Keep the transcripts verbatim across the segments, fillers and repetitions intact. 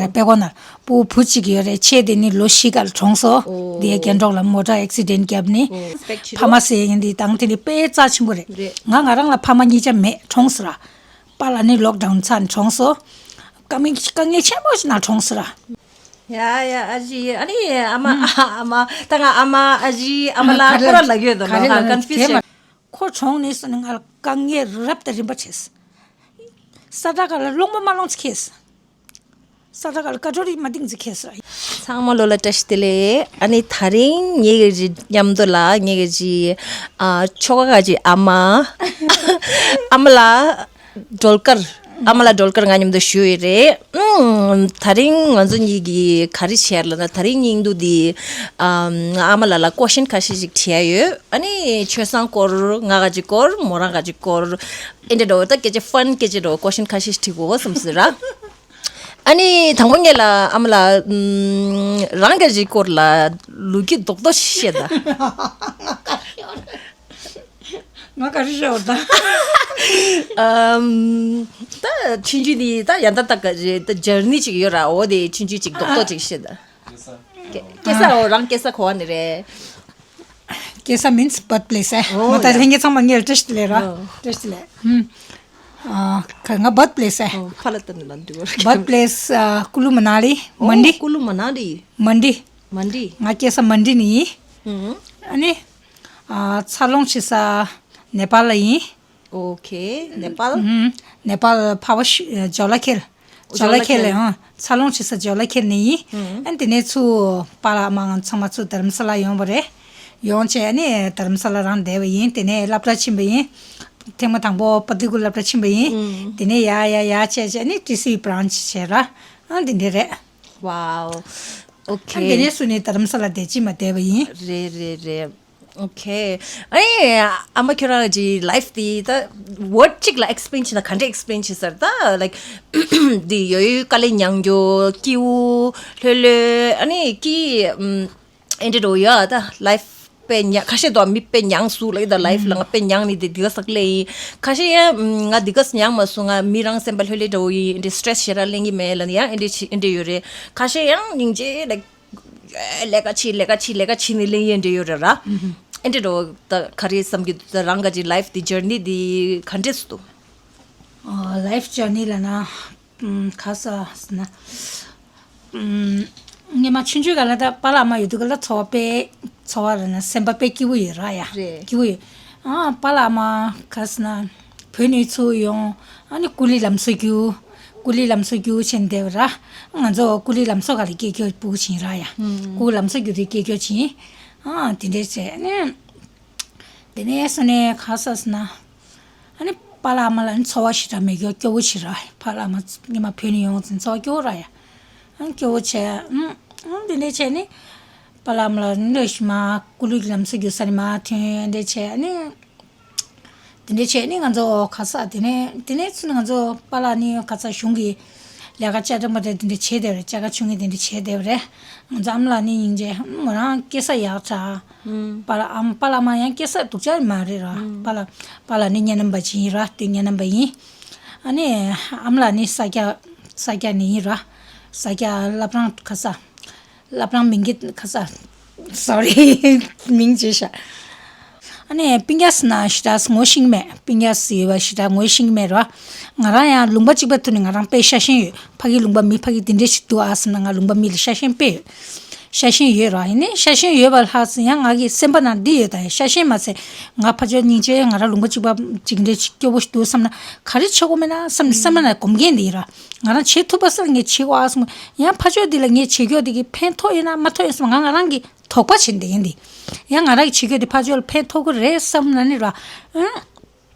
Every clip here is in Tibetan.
རེད། དཔེ་ཁོ་ན་སྤུ་བུ་གཅིག་ཡོད་རེད། ཆེ་དེ་ནི་ལོ་བཞི་སྐར་གྲོངས་སོ། ཨོ། དེ་རྒྱན་འབྲོག་ལ་མོ་ཊ་ཨེག་སི་ཌེན་བརྒྱབ་ནི། ཨོ། རེ་སྤེག་ཆེ་ཕ་མ་ཟེར་ཡིན་དེ་དང་དེ་ནི་དཔེ་རྩ་ཆེན་པོ་རེད། རེད། ང་ང་རང་ལ་ཕ་མ་གཉིས་ཆ་མེད། གྲོངས་སོ་ར། པཱ་ལགས་ནི་ལོག་ཌའུན་ཚར་ནས་གྲོངས་སོ། དཀའ་ངལ་དཀའ་ངལ་ཆེན་པོ་ཞིག་ནང་གྲོངས་སོ་ར། ཡ་ཡ། ཨ་ཅེ། ཨ་ནི་ཨ་མ། ཨ་མ། ད་ང་ཨ་མ་ཨ་ཅེ་ཨ་མ་ལ་ཁོ་ར་ལ་ཡོད་དོ། ག་རེ་ལ་ལ་ཀོན་ཕིའུ་ཛ་ཡོད། ཁོ་གྲོངས་ནས་སོང་ནས་ང་ལ་དཀའ་ངལ་རབ་དང་རིམ་པ་བྱས། ས་ཁྲ་ག་ལ་སློང་མོ་མ་སློང་ཚེ་ཁེས། ས་ཁྲ་ག་ལ་ཀ་ཊོ་རི་མ་ཏིང་ཚེ་ཁེས་ར། ཚང་མ་ལོ་ལ་བཀྲ་ཤིས་བདེ་ལེགས། ཨ་ནི་ད་རིང་ངེད་ཀྱི་མཉམ་དུ་ལ་ངེད་ཀྱི་ཨ་ཆོ་ག་ག་ཅི་ཨ་མ། ཨ་མ་ལ་སྒྲོལ་དཀར། ཨ་མ་ལ་སྒྲོལ་དཀར་ང་མཉམ་དུ་བཞུགས་ཡོད་རེད། ཨུམ། ད་རིང་ང་ཚོ་གཉིས་ཀྱིས་ག་རེ་བྱས་ལ་ན། ད་རིང་སྙིང་སྡུག་འདི་ཨམ། ཨ་མ་ལ་ལ་ཀོ་ཤན་ཁ་ཤས་ཤིག་དྲི་ཡ་ཡོད། ཨ་ནི་ཆོས་སང་སྐོར། ང་ག་ཅི་སྐོར། མོ་རང་ག་ཅི་སྐོར། ཨེ་འདྲ་འགྲོ་ད་སྐད་ཆ་ཕན་སྐད་ཆ་འགྲོ་ཀོ་ཤན་ཁ་ཤས་ཤིག་དྲི་དགོས་བསམ་སོང་ར། ཨ་ནི་དང་པོ་ངེད་ལ་ཨ་མ་ལ་ཨམ། རང་ག་ཅི་སྐོར་ལ་ལོ་རྒྱུས་རྡོག་རྡོག་ཤིག་བཤད་ད། ང་ག་རེ་ཤོར་ད། ཨམ། ད་ཆུང་ཆུང་ནི་ད་ཡང་ད་ད་ག་རེ་ད་ཇར་ནི་ཅིག་ཡོད་ར། འོ་དེ་ཆུང་ཆུང་ཅིག་རྡོག་རྡོག་ཅིག་བཤད་ད། སྐྱེ་སྐྱེ་ས་འོ་རང་སྐྱེ་ས་ག་པར་ནས་རེད། སྐྱེ་ས་མིན་སི་བར་ཐི་པི་ལེ་སི་ཨེ། འོ་ང་ད་ཡ། ལྷན་རྒྱས་ཚང་མ་ངས་བཀྲ་ཤིས་བདེ་ལེགས་ར། ཨོ། བཀྲ་ཤིས་བདེ་ལེགས། ཧུམ། ཨ། ཁ་ང་བར་ཐི་པི་ལེ་སི་ཨེ། ཨོ། ཕ་ལ་ལྟ་ནས་ལ་འདུག་བར། བར་ཐི་པི་ལེ་སི་ཨ། ཀུ་ལུ་མ་ན་ལི། ཨོ། མན་ཌི། ཀུ་ལུ་མ་ན་ལི། མན་ཌི། མན་ཌི། ང་སྐྱེ་ས་མན་ཌི་ནས་ཡིན། ཧུམ། ཨ་ནི། ཨ། འཚར་ལོངས་བྱེད་ས་ནེ་པཱལ་ལ་ཡིན། ཨོ་ཁེ། ནེ་པཱལ། ཧུམ། ནེ་པཱལ་ཕ་བ་ཤི་ཇོ་ལ་ཁེལ། ཇོ་ལ་ཁེལ་ལ་ཡང་འཚར་ལོངས་བྱེད་ས་ཇོ་ལ་ཁེལ་ནས་ཡིན། ཨ་དེ་ནས་ཚུར་པཱ་ལགས་ཨ་མ་ང་ཚང་མ་ཚུར་དྷ་རམ་ས་ལ་ཡོང་བ་རེད། ཡོང་བྱས་ནས་དྷ་རམ་ས་ལ་རང་བསྡད་པ་ཡིན། དེ་ནས་སློབ་གྲྭ་ཕྱིན་པ་ཡིན། ཐེངས་མ་དང་པོ་པ་ཏི་ཀུ་སློབ་གྲྭ་ཕྱིན་པ་ཡིན། དེ་ནས་ཡར་ཡར་ཡར་བྱས་བྱས་ནས་ཊི་སི་ཡུ་བྷི་རན་ཆི་བྱས་ར། ཨ་འདི་འདྲ་རེད། ཝའོ། ཨོ་ཁེ། ཨ་འདི་ནས་སུ་ནས་དྷ་རམ་ས་ལ་བསྡད་ཅི་མ་བསྡད་པ་ཡིན། རེད་རེད་རེད། ཨོ་ཁེ། ཨ་ནི་ཨ་མ་ཁྱོད་རང་གི་ལའིཕ་དེ་ད་ཝརཌ་གཅིག་ལ་ཨེག་སི་པི་ལེན་བྱས་ན་ག་འདྲ་ཨེག་སི་པི་ལེན་བྱེད་ས་རེད། ད་ལའིཀ་འདི་ཡོད་ཡོད་དཀའ་ལས་མྱངས་རྒྱུ། སྐྱིད་པོ་ལྷོད་ལྷོད། ཨ་ནི་ཀི་ཨམ། ཨེ་འདྲ་འགྲོ་ཡོད་ཨ། ད་ལའིཕ་དཔེ་མྱ་ཁ་ཤས་དོ་མི་དཔེ་མྱངས་སུ་ལ་ཡི་ད་ལའིཕ་ལ་ང་དཔེ་མྱངས་ནི་དེ་འདི་ག་ས་ལས་ཡིན། ཁ་ཤས་ཡང་ང་འདི་ག་ས་མྱངས་མ་སོང་། ང་མི་རང་སེམས་པ་ལྷོད་ལྷོད་འགྲོ་ཡིན། ཨེ་འདྲ་སི་ཊེ་རེ་སི་ཞེ་དྲག་ལེན་གི་མེད་ལ་ནི་ཡང་ཨེ་འདྲ་ཨེ་འདྲ་ཡོད་རེད། ཁ་ཤས་ཡང་སྙིང་རྗེ་ལའིཀ་ལས་ཀ་བྱེད་ལས་ཀ་བྱེད་ལས་ཀ་བྱེད་ནི་ལེན་ཡོད་འདྲ་ཡོད་རེད་ར། ཨེ་འདྲ་འགྲོ་ད་ག་རེ་བསམ་གི་འདུག་ད་རང་ག་ཅི་ལའིཕ་དེ་ཇར་ནི་དེ་ག་འདྲས་སུ་འདུག་ཨ། ལའིཕ་ཇར་ནི་ལ་ན། ཨམ། ག་ས་ཟེར་ན། ཨམ། སྔོན་མ་ཆུང་ཆུང་ག་ལ་ད་པཱ་ལགས་ཨ་མ་ཡོད་དུས་ག་ལ་འཚོ་བ་དཔེ་འཚོ་བ་ར་ན་སེམས་པ་དཔེ་སྐྱིད་པོ་ཡོད་ར་ཡ། རེད། སྐྱིད་པོ་ཡོད། ཨ། པཱ་ལགས་ཨ་མ་ག་ཟེར་ན། བོད་ནས་ཚུར་ཡོང་། ཨ་ནི་ཀུ་ལི་ལམ་བཟོ་རྒྱུ། ཀུ་ལི་ལམ་བཟོ་རྒྱུ་བྱས་ནས་བསྡད་པ་ར། ང་ཚོ་ཀུ་ལི་ལམ་བཟོ་ག་ལ་སྐྱེལ་རྒྱུ་སྤུ་གུ་བྱིན་ར་ཡ། ཨུམ། ཀུ་ལམ་བཟོ་རྒྱུ་དེ་སྐྱེལ་རྒྱུ་བྱིན། ཨ། དེ་འདྲས་བྱས་ནས། དེ་ནས་སོང་ནས་ག་ས་ཟེར་ན། ཨ་ནི་པཱ་ལགས་ཨ་མ་ལ་ནི་འཚོ་བ་ཞེ་དྲག་མེད་རྒྱུ་སྐྱོ་བོ་ཞིག་ར། པཱ་ལགས་ཨ་མ་ཉི་མ་བོད་ནས་ཡོང་ཙང་འཚོ་བ་སྐྱོ་བོ་ར་ཡ། ཨ། སྐྱོ་བོ་བྱས། ཨ། ཨ། དེ་འདྲས་བྱས་ནས། པཱ་ལགས་ཨ་མ་ལ་ནི་ལོ་ཞིག་མ་ཀུ་ལུ་གི་ལམ་སང་རྒྱུག་ས་ནས་མར་ཐོན། དེ་འདྲས་བྱས་ནས། དེ་འདྲས་བྱས་ནས་ང་ཚོ་ག་ས་དེ་ནས་དེ་ནས་ཚུར་ང་ཚོ་པཱ་ལགས་ནི་ག་ས་གཞུང་གི་ལས་ཀ་བཅའ་ཁྲིམས་པ་དེ་དེ་འདྲས་བྱས་བསྡད་པ་རེད། བཅའ་ཁ་ཆུང་ངུ་དེ་འདྲས་བྱས་བསྡད་པ་རེད། ང་ཚོ་ཨ་མ་ལགས་ནི་སྙིང་རྗེ། མོ་རང་སྐྱེ་ས་ཡག་དྲགས། ཨུམ། པཱ་ལགས་ཨ་མ། པཱ་ལགས་ཨ་མ་ཡང་སྐྱེ་ས་སྡུག་ཅག་མ་རེད་ར། ཨུམ། པཱ་ལགས་པཱ་ལགས་ནི་གཉའ་ནམ་པ་ཅིག་ཡིན་ར། དེ་གཉའ་ནམ་པ་ཡིན། ཨ་ནི་ཨ་མ་ལགས་ནི་ས་སྐྱ། ས་སྐྱ་ནས་ཡིན་ར། ས་སྐྱ་བླ་བྲང་ག་ས། བླ་བྲང་མིང་གི་ག་ས། སོ་རི། མིང་བརྗེད་ཤག་ཨ་ནི་སྤུན་ཀྱག་ཟེར་ན་ཞེ་དྲག་ངོ་ཤེས་ཀྱི་མེད། སྤུན་ཀྱག་ཟེར་བ་ཞེ་དྲག་ངོ་ཤེས་ཀྱི་མེད་ར། ང་རང་ཡང་ལུང་པ་གཅིག་པ་ཐུག་ནས་ང་རང་དཔེ་ཤ་ཞེན་ཡོད། ཕ་གི་ལུང་པ་མི་ཕ་གི་དེ་འདྲས་ཞིག་འདུག་ཨ་བསམ་ན་ང་ལུང་པ་མི་ལ་ཤ་ཞེན་དཔེ་ཡོད། ཤ་ཞེན་ཡོད་ར། ཡིན་ནའི་ཤ་ཞེན་ཡོད་པ་ལྷག་ཙམ་ཡང་ང་གི་སེམས་པ་ནང་འདི་ཡོད་ད། ཤ་ཞེན་མ་ཚད་ང་ཕ་ཇོ་སྙིང་རྗེ། ང་རང་ལུང་པ་གཅིག་པ་གཅིག་འདྲ་ཞིག་སྐྱོ་པོ་ཞིག་འདུག་བསམ་ན་ག་རེ་བྱེད་དགོས་མེད་ན་བསམ་ནས་སེམས་པ་ནང་སྒོམ་མཁན་འདི་ཡིན་ར། ང་རང་བྱེད་ཐུབ་པ་སར་ངས་བྱེད་དགོས་ཨ་བསམ། ཡང་ཕ་ཇོ་འདི་ལ་ངས་བྱེད་རྒྱུ་འདི་གི་ཕན་ཐོགས་ཡོད་ན་མ་ཐོགས་ཡོད་བསམ། ང་ང་རང་གི་དོགས་པ་བྱེད་འདི་ཡིན་འདི། ཡང་ང་རང་གི་བྱེད་རྒྱུ་འདི་ཕ་ཇོ་ལ་ཕན་ཐོགས་ཀྱི་རེད་བསམ་ན་ནི་ར། ཨང་།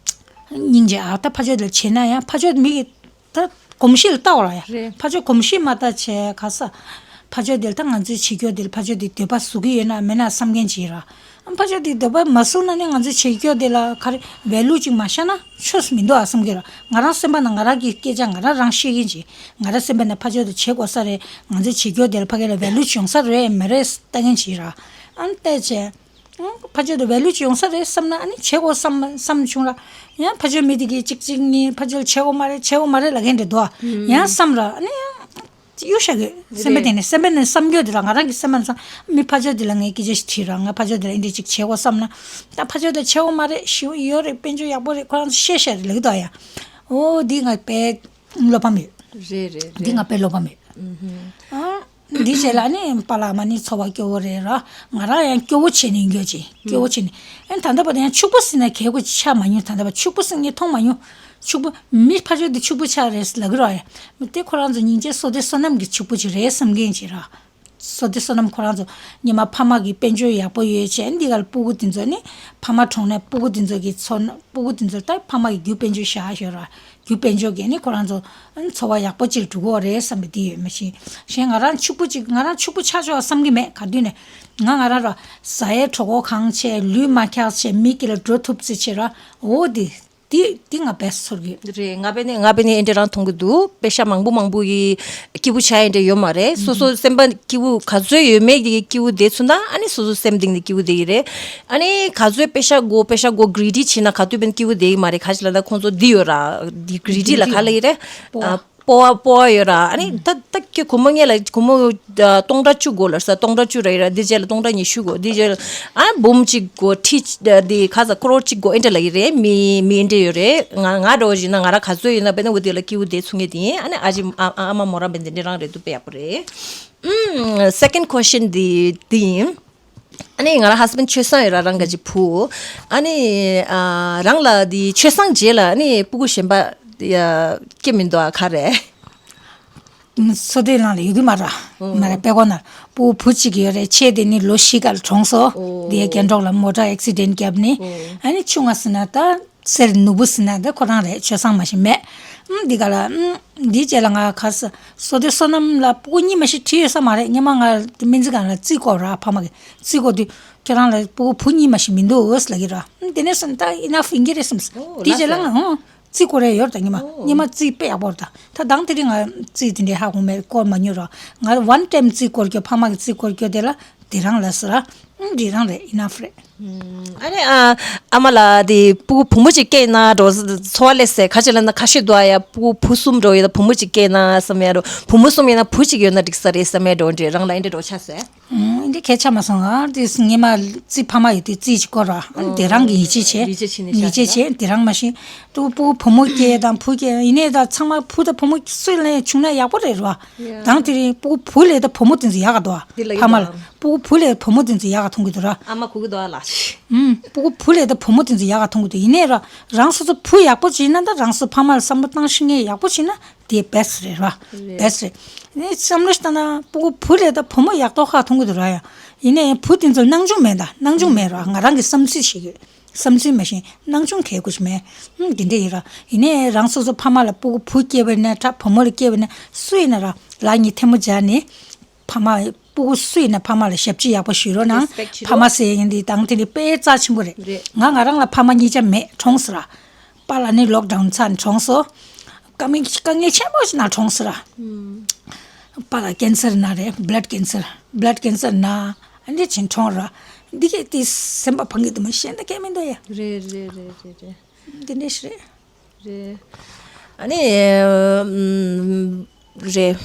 སྙིང་རྗེ་ཨ། ད་ཕ་ཇོ་དེ་ལ་བྱེད་ན་ཡང་ཕ་ཇོ་མི་གི་ད་གོམས་གཤིས་ལ་ལྟ་བ་ར་ཡ། རེད། ཕ་ཇོ་གོམས་གཤིས་མ་ལྟ་བྱས་ག་ས། ཕ་ཇོ་དེ་ལ་ད་ང་ཚོའི་བྱེད་རྒྱུ་དེ་ལ་ཕ་ཇོ་དེ་འདོད་པ་ཟུག་གི་ཡོད་ན་མེད་ན་བསམ་མཁན་ཅིག་ར། ཨ། ཕ་ཇོ་དེ་འདོད་པ་མ་ཟུག་ན་ནི་ང་ཚོའི་བྱེད་རྒྱུ་དེ་ལ་ག་རེ་ཝེ་ལུ་ཅིག་མ་ཤར་ན་ཆོས་སུ་མི་འདུག་ཨ་བསམ་གི་ར། ང་རང་སེམས་པ་ནང་ང་རང་གི་སྐད་ཆ་ང་རང་རང་བཤད་མཁན་ཅིག་ང་རང་སེམས་པ་ནང་ཕ་ཇོ་དེ་བྱེད་དགོས་ས་རེད། ང་ཚོའི་བྱེད་རྒྱུ་དེ་ལ་ཕ་གི་ལ་ཝེ་ལུ་ཅིག་ཡོང་ས་རེད་མ་རེད་ལྟ་མཁན་ཅིག་ར། ཨ་ནི་བལྟས་བྱས། ཨང་། ཕ་ཇོ་དེ་ཝེ་ལུ་ཅིག་ཡོང་ས་རེད་བསམ་ན་ཨ་ནི་བྱེད་དགོས་བསམ་བསམ་བྱུང་ར། ཡང་ཕ་ཇོ་མི་དེ་གིས་གཅིག་གཅིག་གཉིས་ཕ་ཇོ་ལ་བྱེད་དགོས་མ་རེད་བྱེད་དགོས་མ་རེད་ལབ་མཁན་འདྲ་འདུག་ཨ། ཡང་བསམ་ར། ཨ་ནི་ཡང་ གཡུག་བཞག་གི་ཡོད། སེམས་པ་དེ་ནས་སེམས་པ་ནས་བསམ་རྒྱུ་དེ་ལ། ང་རང་གི་སེམས་པ་ནས་བསམ། མི་ཕར་ཕྱོགས་དེ་ལ་ངས་སྐད་ཆ་ཞིག་དྲིས་ར། ང་ཕར་ཕྱོགས་དེ་ལ་འདི་འདྲ་ཅིག་བྱེད་དགོས་བསམ་ན། ད་ཕར་ཕྱོགས་དེ་བྱེད་དགོས་མ་རེད། ཞེ་པོ་ཡོད་རེད། དཔལ་འབྱོར་ཡག་པོ་རེད། ཁོ་རང་ཚོ་བཤད་བཤད་རེད་ལབ་ཀྱི་འདུག་ཡ། འོ་འདི་ང་དཔེ་བློ་ཕམ་ཡོད། རེད་རེད་འདི་རེད། ང་དཔེ་བློ་ཕམ་ཡོད། ཨ། འདི་བྱས་ལ་ནི་པཱ་ལགས་མ་ནི་ཚོར་བ་སྐྱོ་བོ་རེད་ར། ང་རང་ཡང་སྐྱོ་བོ་བྱས་ནས་ཡོད་ཅིང་། སྐྱོ་བོ་བྱས་ནས། ཨ་ནི་ད་ལྟ་བར་དུ་ཡང་ཕྱུག་པོ་ཟེར་ན་གལ་གོ་ཆགས་མ་མྱོང་། ད་ལྟ་བར་ཕྱུག་པོ་ཟེར་ངས་མཐོང་མ་མྱོང་། ཕྱུག་པོ། མི་ཕར་ཕྱོགས་དེ་ཕྱུག་པོ་ཆགས་རེད་ལབ་ཀྱི་ར་ཡ། དེ་ཁོ་རང་ཚོ་སྙིང་རྗེ་བསོད་བདེ་བསོད་ནམས་ཀྱི་ཕྱུག་པོ་ཅིག་རེད་བསམ་གྱིན་ཅིག་ར། བསོད་བདེ་བསོད་ནམས་ཁོ་རང་ཚོ་སྔོན་མ་ཕ་མ་གི་དཔལ་འབྱོར་ཡག་པོ་ཡོད་བྱས། འདི་ག་ལ་སྤུ་གུ་དེ་ཚོ་ནི་ཕ་མ་གྲོངས་ནས་སྤུ་གུ་དེ་ཚོ་གི་ཚོར་སྣང་། སྤུ་གུ་དེ་ཚོ་ད་ཕ་མ་གི་རྒྱུ་དཔལ་འབྱོར་བཞག་ཡོད་ར། རྒྱུ་དཔལ་འབྱོར་གྱིས་ནི་ཁོ་རང་ཚོ་ཨ་ནི་འཚོ་བ་ཡག་པོ་ཅིག་འགྲོ་གི་ཡོད་རེད་བསམ་པ་འདི་ཡོད་མ་གཞི། གཞན་ང་རང་ཕྱུག་པོ་ཅིག་ང་རང་ཕྱུག་པོ་ཆགས་ཆོག་བསམ་གྱི་མེད། ག་དུས་ནས་ང་ང་རང་ར་ཟ་ཡའི་གྲོད་ཁོག་གང་བྱས། ལུས་མ་འཁྱག་བྱས། མི་དཀྱིལ་ལ་འགྲོ་ཐུབ་ཚེ་བྱས་ར། འོ་དེ་དེ་དེ་ང་དཔེ་ཚོར་གི་ཡོད། རེད། ང་དཔེ་ནས་ང་དཔེ་ནས་ཨེ་འདྲ་རང་མཐོང་གི་འདུག་དཔེ་ཤ་མང་པོ་མང་པོ་ཡི་སྐྱིད་པོ་ཆགས་ཡ་འདྲ་ཡོད་མ་རེད། སོ་སོ་སེམས་པ་སྐྱིད་པོ་ག་ཚོད་ཡོད་མེད་ཀྱི་སྐྱིད་པོ་བསྡད་ཚུལ་ན། ཨ་ནི་སོ་སོ་སེམས་གཏིང་ནས་སྐྱིད་པོ་བསྡད་ཀྱི་རེད། ཨ་ནི་ག་ཚོད་དཔེ་ཤ་དགོས་དཔེ་ཤ་དགོས་གི་རི་ཌི་བྱས་ན་ག་དུས་དཔེ་སྐྱིད་པོ་བསྡད་ཀྱི་མ་རེད། ག་ཅི་ལབ་ན་ཁོང་ཚོ་འདི་ཡོད་ར། འདི་གི་རི་ཌི་ལ་ག་ལབ་ཀྱི་རེད། སྤོ་བ། ཨ། སྤོ་བ་སྤོ་བ་ཡོད་ར། ཨ་ནི་ད་ད་ཁྱོད་སྒོར་མོ་ངེད་ལ་སྒོར་མོ་ཨ་སྟོང་ཕྲག་བཅུ་དགོས་ལབ་ས། སྟོང་ཕྲག་བཅུ་རག་གི་ར། འདི་རྗེས་ལ་སྟོང་ཕྲག་ཉི་ཤུ་དགོས། འདི་རྗེས་ལ་ཨ་འབུམ་གཅིག་དགོས། ཁྲི་འདི་ག་ས་ཀོ་རོར་གཅིག་དགོས། ཨེ་འདྲ་ལབ་ཀྱི་རེད། མི་མི་ཨེ་འདྲ་ཡོད་རེད། ང་ང་འདྲ་བོ་ཞིག་ན་ང་རང་ག་ཚོད་ཡོད་ན་དཔེར་ན་འོ་དེ་ལ་སྐྱིད་པོ་བསྡད་ཚུགས་མཁན་དེ་ཡིན། ཨ་ནི་ཨ་ཅེ་ཨ་ཨ་མ་མོ་རང་དཔེ་འདི་འདྲ་རང་རེད་འདུག་དཔེ་ཡག་པོ་རེད། ཨུམ། སེ་ཀེན་ཌི་ཁོ་ཤན་འདི་འདི་ཡིན། ཨ་ནི་ང་རང་ཧ་སི་བེན་ཌི་ཆོས་སེང་ཡོད་ར། རང་ག་ཅིག་བུ། ཨ་ནི་ཨ་རང་ལ་འདི་ཆོས་སེང་རྗེས་ལ་ཨ་ནི་སྤུ་གུ་གཞན་པ་ཡ་སྐྱེ་མི་འདུག་ཨ། ག་རེ། ཚོ་དེ་ལང་ལ་ཡོད་ཀྱི་མ་ར། མ་ར་པེ་གོ་ན་སྤུ་གུ་བུ་གཅིག་ཡོད་རེད། ཆེ་དེ་ནི་ལོ་བཞི་ག་ལ་གྲོངས་སོ། འདི་རྒྱན་འབྲོག་ལ་མོ་ཊ་ཨེག་སི་ཌེན་ཊི་བརྒྱབ་ནི། ཨ་ནི་ཆུང་ང་ཟེར་ན་ད། སེར་ནོར་བུ་ཟེར་ན་ད་ཁོ་རང་རེད། ཆོས་སེང་མ་གཞི་མེད། ཨུམ། འདི་ག་ལ། ཨུམ། འདི་རྗེས་ལ་ང་ག་ས་བསོད་བདེ་བསོད་ནམས་ལ་སྤུ་གུ་གཉིས་མ་གཞི་བྲིས་ཡོད་ས་མ་རེད། སྔོན་མ་ང་སྨན་རྩིས་ཀ་ནས་རྩིས་བསྐོར་ར། ཕ་མ་གིས་རྩིས་བསྐོར་དུས་ཁྱེད་རང་ལ་སྤུ་གུ་བུ་གཉིས་མ་གཞི་མི་འདུག་ལབ་ཀྱི་ར། ཨུམ། དེ་ནས་སོང་ད་ཨི་ནཕ་ཡིན་གྱི་རེད་བསམས། འདི་རྗེས་ལ་ང་ཨོ་རྩིས་བསྐོར་ཡ་ཡོད་རེད་ད། སྔོན་མ་སྔོན་མ་རྩིས་དཔེ་ཡག་པོ་རེད་ད། ད་དང་དེ་རིང་ང་རྩིས་དེ་འདྲའི་ཧ་གོ་མེད། བསྐོར་མ་མྱོང་ར། ང་ཝན་ཊའིམ་རྩིས་བསྐོར་རྒྱུ། ཕ་མ་གིས་རྩིས་བསྐོར་རྒྱུ་དེ་ལ། དེ་རང་ལ་ཟེར་ར། ཨུམ། འདི་རང་རེད། ཨི་ནཕ་རེད། ཨ་ནི་ཨ་ཨ་མ་ལ་དེ་སྤུ་གུ་བུ་མོ་གཅིག་སྐྱེས་ན་འགྲོ་ཚོར་བ་ལས་ཟེར་ག་ཅི་ལབ་ན་ཁ་ཤས་འདུག་ཨ་ཡ། སྤུ་གུ་བུ་གསུམ་འགྲོ་ཡོད་ད། བུ་མོ་གཅིག་སྐྱེས་ན་བསམ་ཡ་རོ། བུ་མོ་གསུམ་ཡིན་ན་བུ་གཅིག་ཡོད་ན་འགྲིག་ས་རེད་བསམ་ཡ་འགྲོ་འདྲེ་རང་ལ་ཨེ་འདྲེ་འགྲོ་ཆ་ཟེར། ཨུམ། འདི་གལ་ཆ་མ་སོང་ཨ། དེ་སྔོན་མ་རྩིས་ཕ་མ་ཡོད་དུས་རྩིས་ཅིག་བསྐོར་ར། ཨ་ནི་དེ་རང་གི་ཡིད་ཆེས་བྱས། ཡིད་ཆེས་བྱས་ནས་ཡིད་ཆེས་བྱས། དེ་རང་མ་གཞི་ཏུ་སྤུ་གུ་བུ་མོ་སྐྱེས་དང་བུ་སྐྱེས་ཡིན་ནའི་ད་ཚང་མ་བུ་དང་བུ་མོ་སུ་ལ་ཡང་བྱུང་ན་ཡག་པོ་རེད་ར། ཡ། དང་དེ་རིང་སྤུ་གུ་བུ་ལས་ད་བུ་མོ་དེ་ཚོ་ཡག་ག་འདུག་ཨ། འདི་ལ་ཕ་མ་ལ་ཡོད་དང་། སྤུ་གུ་བུ་ལས་བུ་མོ་དེ་ཚོ་ཡག་ག་མཐོང་གི་འདུག་ར། ཨ་མ་གོ་གི་འདུག་ཨ་ལགས། ཨུམ། སྤུ་གུ་བུ་ལས་ད་བུ་མོ་དེ་ཚོ་ཡག་ག་མཐོང་གི་འདུག་ཡིན་ནའི་ར་རང་སོ་སོ་བུ་ཡག་པོ་བྱས་ན་ད་རང་སོ་ཕ་མ་ལ་བསམ་བློ་བཏང་ཤེས་མཁན་ཡག་པོ་བྱས་ན་དེ་བེ་སི་རེད་ར། རེད། བེ་སི་རེད། ནི་བསམ་བློ་ཞིག་བཏང་ན་སྤུ་གུ་བུ་ལས་ད་བུ་མོ་ཡག་ཏོག་ཁ་མཐོང་གི་འདུག་ར་ཡ། ཡིན་ནའི་བུ་དེ་ཚོ་སྣང་ཆུང་མེད་ད། སྣང་ཆུང་མེད་ར། ང་རང་གི་བསམ་ཚུལ་ཞིག་ཡོད། བསམ་ཚུལ་མ་གཞི་སྣང་ཆུང་གལ་དགོས་ཤིག་མེད། ཨུམ། འདི་འདྲ་ཡིན་ར། ཡིན་ནའི་རང་སོ་སོ་ཕ་མ་ལ་སྤུ་གུ་བུ་སྐྱེས་པ་ཡིན་ན་འདྲ་བུ་མོ་ལ་སྐྱེས་པ་ཡིན་ན་སུ་ཡིན་ན་ར་ལག་གཉིས་ཐལ་མོ་སྦྱར་ནས་ཕ་མ་སྤུ་གུ་སུ་ཡིན་ན་ཕ་མ་ལ་ཞབས་ཕྱི་ཡག་པོ་ཞུ་རོགས་གནང་། རེ་སི་པེག་ཊི་ཞུ་ཕ་མ་ཟེར་ཡིན་དེ་དང་དེ་ནི་དཔེ་རྩ་ཆེན་པོ་རེད། རེད། ང་ང་རང་ལ་ཕ་མ་གཉིས་ཆ་མེད། གྲོངས་སོང་ར། པཱ་ལགས་ནི་ལོག་ཌའུན་ཚར་ནས་གྲོངས་སོང་། དཀའ་ངལ་དཀའ་ངལ་ཆེན་པོ་ཞིག་ནང་གྲོངས་སོང་ར། པཱ་ལགས་ཀེན་སར་ན་རེད། བྷི་ལཌ་ཀེན་སར། བྷི་ལཌ་ཀེན་སར་ན་ཨ་འདི་བྱས་གྲོངས་ར། འདི་གས་དེ་སེམས་པ་ཕངས་ཀྱི་འདུག་མ་གཞི་གཞན་དག་གས་མི་འདུག་ཡ། རེད་རེད་རེད་རེད་རེད། འདི་འདྲ་ཞིག་རེད། རེད། ཨ་ནི་ཨམ། རེད།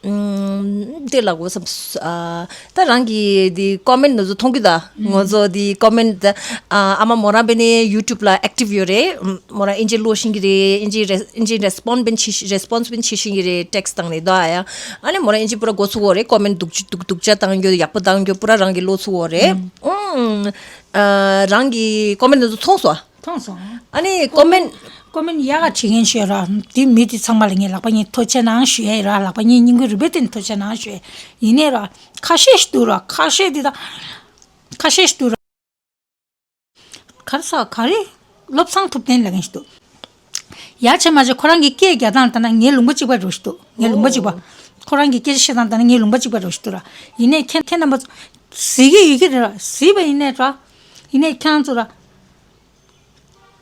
ཨམ། དེ་ལ་གོ་བསམ། ཨ། ད་རང་གི་དེ་ཀོ་མེན་ཊི་ནང་ཚོ་མཐོང་གི་ད། ང་ཚོ་དེ་ཀོ་མེན་ཊི་ད། ཨ། ཨ་མ་མོ་རང་དཔེ་ནི་ཡུ་ཊུབ་ལ་ཨེག་ཊིབ་ཡོད་རེད། མོ་རང་ཨིན་ཇི་ཀློག་ཤེས་ཀྱི་རེད། ཨིན་ཇི་རེ་ཨིན་ཇི་རེ་སི་པོན་སི་དཔེ་ནི་བྱེད་རེ་སི་པོན་སི་དཔེ་ནི་བྱེད་ཤེས་ཀྱི་རེད། ཊེག་སི་བཏང་ནས་ད་ཡ། ཨ་ནི་མོ་རང་ཨིན་ཇི་པུ་ར་གོ་ཚུགས་ཡོད་རེད། ཀོ་མེན་ཊི་སྡུག་སྡུག་སྡུག་ཅག་བཏང་རྒྱུ་ཡག་པོ་བཏང་རྒྱུ་པུ་ར་རང་གིས་ཀློག་ཚུགས་ཡོད་རེད། ཨུམ། ཨ། རང་གི་ཀོ་མེན་ཊི་ནང་ཚོ་མཐོང་སོང་། མཐོང་སོང་། ཨ་ནི་ཀོ་མེན། ཀོ་མེན་ཡག་ག་བྲིས་མཁན་ཞིག་ཡོད་ར། དེ་མི་དེ་ཚང་མ་ལ་ངས་ལག་པ་གཉིས་ཐོག་ཆེ་གནང་ཞུ་ཡ་ཡིན་ར། ལག་པ་གཉིས་སྙིང་ཁུང་རུས་པའི་གཏིང་ཐོག་ཆེ་གནང་ཞུ་ཡ་ཡིན་ནའི་ར། ཁ་ཤས་ཤིག་འདུག་ར། ཁ་ཤས་དེ་དང་། ཁ་ཤས་ཤིག་འདུག་ར། ག་རེ་ཟ་ག་རེ། བློ་བཟང་ཐུབ་བསྟན་ལབ་མཁན་ཞིག་འདུག་ཡ་བྱས་མ་བྱས་ཁོ་རང་གི་སྐད་རྒྱག་སྟངས་ལྟར་ན་ངའི་ལུང་པ་གཅིག་པ་རེད་ཞིག་འདུག་ངའི་ལུང་པ་གཅིག་པ། ཨོ། ཁོ་རང་གི་སྐད་ཆ་བཤད་སྟངས་ལྟར་ན་ངའི་ལུང་པ་གཅིག་པ་རེད་ཞིག་འདུག་ར། ཡིན་ནའི་ཁྱེད་ཁྱེད་རྣམ་པ་ཚོ་གཟིགས་ཀྱི་ཡོད་ཀྱི་རེད་ར། གཟིགས་པ་ཡིན་ནའི་ར། ཡིན་ནའི་ཁྱེད་རང་ཚོ་ར།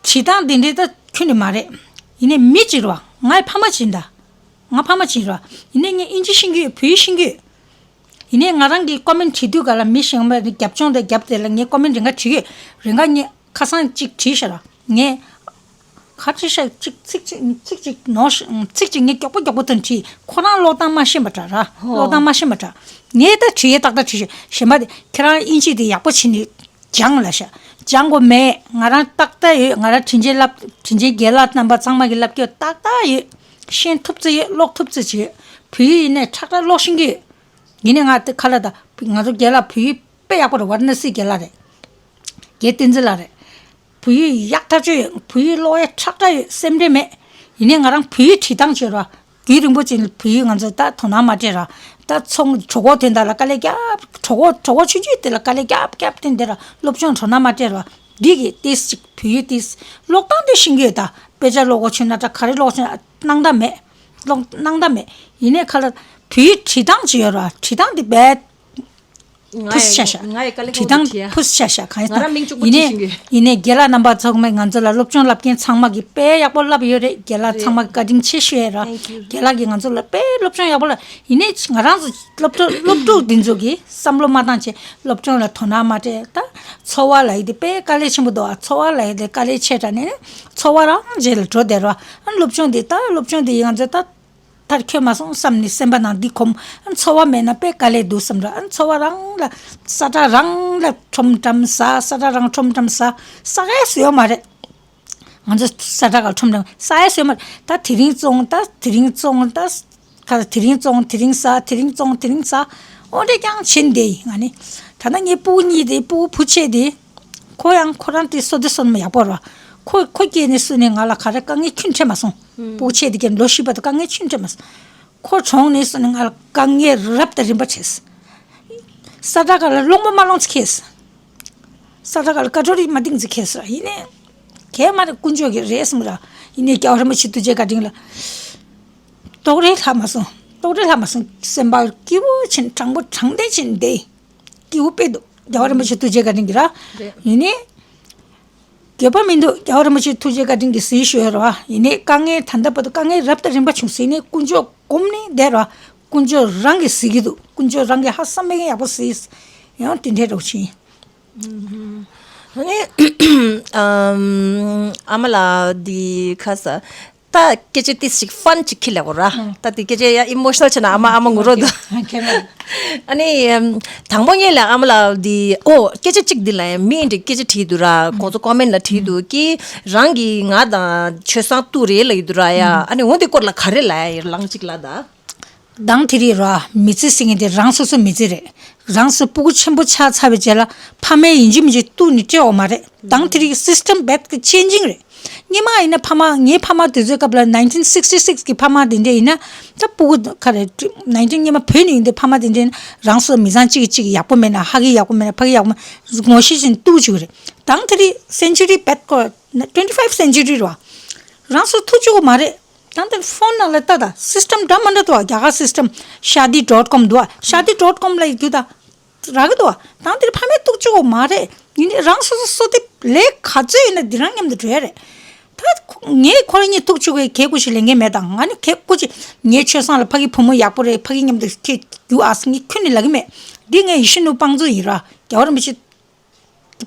བྱེད་སྟངས་དེ་འདྲའི་ད་ཁྱོན་ནས་མ་རེད། ཡིན་ནའི་མི་གཅིག་རེད་བ། ངའི་ཕ་མ་གཅིག་ཡིན་ད། ང་ཕ་མ་གཅིག་ཡིན་རེད་བ། ཡིན་ནའི་ངས་ཨིན་ཇི་ཤེས་ཀྱི་ཡོད། བོད་ཡིག་ཤེས་ཀྱི་ཡོད། ཡིན་ནའི་ང་རང་གིས་ཀོ་མེན་བྲིས་དུས་ག་ལ་མི་གཞན་པ་རྒྱབ་ལྗོངས་དང་རྒྱབ་དེ་ལ་ངས་ཀོ་མེན་རེ་འགའ་བྲིས་ཡོད། རེ་འགའ་ངས་ཁ་སང་གཅིག་བྲིས་ཤག་ར། ངས་ ག་བྲིས་ཤག་ཅིག་ཚིག་ཅིག་ཚིག་ཅིག་ནོར་ཤག་ཚིག་ཅིག་ངས་མགྱོགས་པོ་མགྱོགས་པོ་དང་བྲིས། ཁོ་རང་ཀློག་སྟངས་མ་ཤེས་པ་འདྲ་ར། ཀློག་སྟངས་མ་ཤེས་པ་འདྲ། ངས་ད་བྲིས་ཡས་ཏག་ཏག་བྲིས་ཤག་གཞན་པ་དེ་ཁྱེད་རང་དབྱིན་ཇི་དེ་ཡག་པོ་བྱས་ནས་སྦྱང་ལབ་ཤག་སྦྱང་དགོས་མེད། ང་རང་ཏག་ཏག་ཡོད། ང་རང་དྲིན་ཆེན་ལབ་དྲིན་ཆེན་རྒན་ལགས་རྣམ་པ་ཚང་མ་གི་ལབ་སྐྱོར་ཏག་ཏག་ཡོད། ཤེས་ཐུབ་ཚོད་ཡོད། ཀློག་ཐུབ་ཚོད་ཡོད། བོད་ཡིག་ཡིན་ནའི་ཁྲག་ཁྲག་ཀློག་ཤེས་ཀྱི་ཡོད། ཡིན་ནའི་ང་དེ་ཁ་ལ་ད་ང་ཚོ་རྒན་ལགས་བོད་ཡིག་དཔེ་ཡག་པོ་རེད། ཝཱ་ར་ཎ་སིའི་རྒན་ལགས་རེད། རྒན་བསྟན་འཛིན་ལགས་རེད། བོད་ཡིག་ཡག་ཐག་ཆོད་ཡོད། བོད་ཡིག་ཀློག་ཡ་ཁྲག་ཁྲག་ཡོད། སེམས་ཁྲལ་མེད། ཡིན་ནའི་ང་རང་བོད་ཡིག་བྲིས་སྟངས་བྱས་རོགས། རྒྱུན་རིང་པོ་ཅིག་བོད་ཡིག་ང་ཚོ་ད་དོ་སྣང་མ་སྤྲད་ར། ད་ཚོང་གྲོད་ཁོག་དོན་དག་ལ་དཀའ་ལས་རྒྱབ། གྲོད་ཁོག་གྲོད་ཁོག་ཆུང་ཆུང་དེ་ལ་དཀའ་ལས་རྒྱབ་རྒྱབ་དེ་འདི་ར་སློབ་སྦྱོང་དོ་སྣང་མ་སྤྲད་ར། འདི་གི་ཏིས་ཅིག་བོད་ཡིག་ཏིས་ཀློག་སྟངས་དེ་ཤེས་ཀྱི་ཡོད། ད་དཔེ་ཆ་ཀློག་དགོས་བྱུང་ན་འདྲ། ག་རེ་ཀློག་བྱུང་ན་སྣང་དག་མེད། ཀློག་སྣང་དག་མེད། ཡིན་ནའི་ཁ་ལ་བོད་ཡིག་བྲིས་སྟངས་ཅིག་ཡོད་ར། བྲིས་སྟངས་དེ་རྦད་ཕུས་ཆ་ཤག་ང་ཡི་དཀའ་ལས་བྲིས་ཁག་སྟངས་འདི་ཁྲིད་ཡ། ཕུས་ཆ་ཤག་གང་ཡིན་ང་རང་མིང་གཅིག་པོ་ཡིན་ནའི་ཅིག་ཤེས་ཀྱི་ཡིན་ནའི་རྒན་ལགས་རྣམ་པ་ཚང་མས་ང་ཚོ་ལ་སློབ་སྦྱོང་བསླབ་མཁན་ཚང་མ་གིས་དཔེ་ཡག་པོ་བསླབས་ཡོད་རེད། རྒན་ལགས་རེད། ཚང་མ་གིས་བཀའ་དྲིན་ཆེ་ཞུ་ཡས་ར། Thank you། རྒན་ལགས་ཀྱིས་ང་ཚོ་ལ་དཔེ་སློབ་སྦྱོང་ཡག་པོ་ལ། ཡིན་ནའི་ང་རང་ཚོ་སློབ་ཕྲུག་སློབ་ཕྲུག་འདི་ཚོ་གིས་བསམ་བློ་མ་བཏང་བྱས་སློབ་སྦྱོང་ལ་དོ་སྣང་མ་སྤྲད། ད་འཚོ་བ་ལབ་ཡས་དེ་དཔེ་དཀའ་ལས་ཆེན་པོ་འདུག་ཨ། འཚོ་བ་ལབ་ཡས་དེ་དཀའ་ལས་ཆེ་དྲགས་ནས་འཚོ་བ་རང་རྗེས་ལ་འགྲོ་བསྡད་ར། ཨ་སློབ་སྦྱོང་འདི་ད་སློབ་སྦྱོང་འདི་ང་ཚོ་ད། མཐར་འཁྱོལ་མ་སོང་བསམ་ནས་སེམས་པ་ནང་འདི་ཁོམ། ཨ་འཚོ་བ་མེད་ན་དཔེ་དཀའ་ལས་འདུག་བསམ་ར། ཨ་འཚོ་བ་རང་ལ་ས་ཁྲ་རང་ལ་ཁྲོམ་ཁྲམ་ཟ། ས་ཁྲ་རང་ཁྲོམ་ཁྲམ་ཟ། ཟ་གས་སུ་ཡོད་མ་རེད། ང་ཚོ་ས་ཁྲ་ག་ཁྲོམ་ཁྲམ་ཟ་གས་སུ་ཡོད་མ་རེད། ད་དེ་རིང་བཙོང་ད་དེ་རིང་བཙོང་ད་ཁ་དེ་རིང་བཙོང་དེ་རིང་ཟ། དེ་རིང་བཙོང་དེ་རིང་ཟ། འོ་འདྲ་རྐྱང་བྱེད་བསྡད་ཡིན་ང་ནི། ད་ལྟ་ངའི་སྤུ་གུ་གཉིས་དེ་སྤུ་གུ་བུ་ཆེ་དེ། ཁོ་ཡང་ཁོ་རང་དེ་བསོད་བདེ་བསོད་ནམས་ཡག་པོ་རེད། ཁོ་ཁོ་སྐྱེས་ནས་བཟུང་ནས་ང་ལ་ག་རེ་དཀའ་ངལ་ཁྱོན་ནས་འཕྲད་མ་སོང་། སྤུ་གུ་ཆེ་དེ་གའི་ལོ་བཞི་བར་དུ་དཀའ་ངལ་ཁྱོན་ནས་འཕྲད་མ་སོང་། ཁོ་གྲོངས་ནས་བཟུང་ནས་ང་ལ་དཀའ་ངལ་རབ་དང་རིམ་པ་འཕྲད། ས་ཁྲ་ག་ལ་སློང་མོ་མ་སློང་ཚེ་ཁེས། ས་ཁྲ་ག་ལ་ཀ་ཊོ་རི་མ་ཏིང་ཚེ་ཁེས་ར། ཡིན་ནའི་གས་མ་རེད། དཀོན་མཆོག་གི་རེད་བསམ་ར། ཡིན་ནའི་རྒྱལ་བ་རིན་པོ་ཆེ་ཐུགས་རྗེ་བཀའ་དྲིན་ལ་རྟོགས་རེ་ལྷག་མ་སོང་། རྟོགས་རེ་ལྷག་མ་སོང་། སེམས་པ་སྐྱིད་པོ་ཕྱིན་དྲང་པོ་དྲང་བདེན་ཕྱིན་བསྡད། སྐྱིད་པོ་དཔེ་འདུག་རྒྱལ་བ་རིན་པོ་ཆེ་ཐུགས་རྗེ་བཀའ་དྲིན་གྱིས་ར། རེད། ཡིན་ནའི། འགྱོད་པ་མི་འདུག་རྒྱལ་བ་རིན་པོ་ཆེ་ཐུགས་རྗེ་བཀའ་དྲིན་གྱིས་ཟིན་ཞུ་ཡ་ར་བ། ཡིན་ནའི་དཀའ་ངལ་ད་ལྟ་བར་དུ་དཀའ་ངལ་རབ་དང་རིམ་པ་བྱུང་ཟིན་ནའི་དཀོན་མཆོག་སྒོམ་ནས་བསྡད་ར་བ། དཀོན་མཆོག་རང་གིས་ཟིན་གྱི་འདུག་དཀོན་མཆོག་རང་གིས་ཧ་བསམ་མེད་མཁན་ཡག་པོ་ཟིན། ཡང་དེ་འདྲའི་རོགས་ཕྱིན། ཨ་ནི། ཨམ། ཨ་མ་ལགས་འདི་ཁ་ས། ད་སྐད་ཆ་ཏིས་ཅིག་ཕན་ཅིག་ཁྱེར་ལབ་དགོས་ར། ཨ། ད་དེ་སྐད་ཆ་ཡ་ཨི་མོ་ཤི་ནལ་ཆགས་ན་ཨ་མ་ཨ་མ་ངུ་རོགས་འདུག་ཨ་ཁྱེད་རང་། ཨ་ནི་ཨམ། དང་པོ་ངས་ལ་ཨ་མ་ལགས་འདི་ཨོ་སྐད་ཆ་གཅིག་འདི་ལ་ཡ་མི་འདི་སྐད་ཆ་དྲིས་འདུག་ར། ཁོང་ཚོ་ཀོ་མེན་ལ་དྲིས་འདུག་གི་རང་གི་ང་དང་ཆོས་སང་ཏུ་རེད་ལབ་ཡི་འདུག་ར་ཡ། ཨ་ནི་འོ་འདི་སྐོར་ལ་ག་རེ་ལབ་ཡ་ལང་གཅིག་ལ་ད། དང་དེ་རིང་ར་མི་ཚེ་ཟེར་མཁན་དེ་རང་སོ་སོ་མི་ཚེ་རེད། རང་སོ་སྤུ་གུ་ཆེན་པོ་ཆགས་ཚར་བའི་རྗེས་ལ་ཕ་མས་ཡིན་གཅིག་མིན་གཅིག་གཏུག་ནས་སྤྲད་འོ་མ་རེད། དང་དེ་རིང་སིས་ཊམ་རྦད་ཀྱི་ཅེན་ཇིང་རེད། སྔོན་མ་ཡིན་ན་ཕ་མ་ངའི་ཕ་མ་དེ་ཚོའི་སྐབས་ལ་nineteen sixty six གི་ཕ་མ་དེ་འདྲས་ཡིན་ན་ད་སྤུ་གུ་ག་རེ་nineteen སྔོན་མ་བོད་ནས་ཡིན་དུས་ཕ་མ་དེ་འདྲས་ཡིན་ན་རང་སོ་མི་ཚང་གཅིག་གིས་གཅིག་ཡག་པོ་མེད་ན་ཧ་གི་ཡག་པོ་མེད་ན་ཕ་གི་ཡག་པོ་མེད་ངོ་ཤེས་ཅིག་གཏུག་བཅུག་རེད། དང་དེ་རིང་སེན་ཅུ་རི་རྦད་ཀོ་twenty five སེན་ཅུ་རི་རེད་བ། རང་སོ་ཐུག་བཅུག་གི་མ་རེད། ད་ལྟ་ཕོན་ནང་ལ་ལྟ་ད། སིས་ཊམ་འདྲ་མི་འདྲ་འདུག་བ། རྒྱ་གར་སིས་ཊམ་ཤ་དི་ཌོཊ་ཀོམ་འདུག་བ། ཤ་དི་ཌོཊ་ཀོམ་ལ་རྒྱུ་ད་རག་གི་འདུག་བ། ད་འདིར་ཕ་མས་གཏུག་བཅུག་གི་མ་རེད། ཡིན་ནའི་རང་སོ་སོ་སོ་དེ་ལས་ག་ཚོད་ཡིན་ན་འདི་རང་མཉམ་དུ་འགྲོ་ཡ་རེད། ད་ངས་ཁོ་རང་གཉིས་གཏུག་བཅུག་གི་གད་སྐུ་ཞིག་ལེན་མཁན་མེད། ད་ང་ནི་གད་སྐུ་ཞིག་ངའི་ཆོས་སང་ལ་ཕ་གི་བུ་མོ་ཡག་པོ་རེད། ཕ་གི་མཉམ་དུ་ཁྱེད་རྒྱུགས་ཨ་སི་ངས་ཁྱོན་ནས་ལབ་གི་མེད། འདི་ངའི་ཡིད་བཞིན་ནོར་བུ་བང་མཛོད་ཡིན་ར། རྒྱལ་བ་རིན་པོ་ཆེ།